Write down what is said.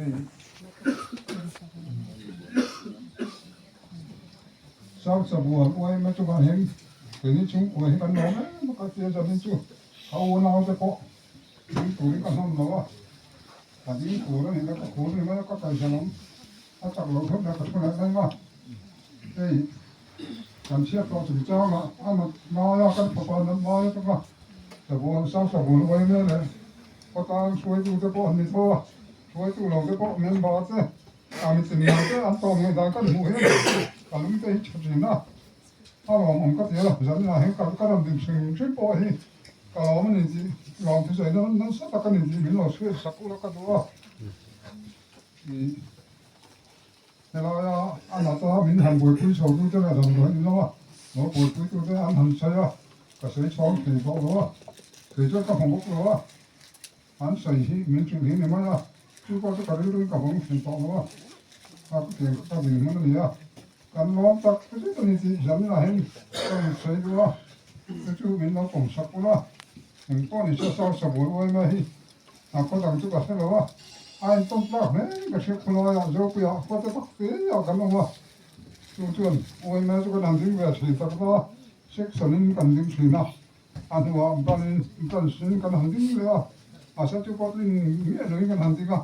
Hei South Sabual uaim atangah hian keini chhungkua hi kan lawm em a ka tia zanin chu ka unau te pawh ding turin ka hnawm lo a, ka ding tur a ni ka khur ni mai a ka kalsan awm a chak loh theuh leh ka thu leh daih a, hei kan chhiat tawh chungchangah a nat laia kan fapa nat lai atanga Sabual South Sabual uaim leh khawtlang hruaitute pawh an ni tho a, hruaitu lo te pawh member te A mi tin mai te an tawng ngei dan kan hmuh hian ka lung te hi tha thin a, a lawmawm ka ti a, zaninah hian ka ka rawn din hrim hrim pawh hi ka lawm a ni tih lawm thu sawi nan nasa tak a ni tih min lo hriat sak ula ka duh a, ih helaia a nata min han buaipui chho tu te leh damdawi in lama lo buaipui tu te an han sawi a, ka sawi chhawng thei bawk lo a, kei chuan ka hmu bawk lo a. An sawi hi min hrilh hi ni mai a, chu pawh chu ka rilru ka vawng thin tawh lo a, ka tiang ka din hmun a ni a, kan lawm tak zet a ni tih zaninah hian ka rawn sawi duh a, chu chu min lo kawm sak ula, eng pawh ni se sau sabul uai mai hi a khaw dang chu ka hre lo a, a intawn tlak hle ka hriat khawlaiah Zopuiah khua te tak te ah kan awm a, chu chuan uai mai chu kan han ding ve thin tak a, section in kan ding thin a. A hnuah ban in ban sin kan han ding leh a, mahse chu pawh tlin miah loin kan han ding a.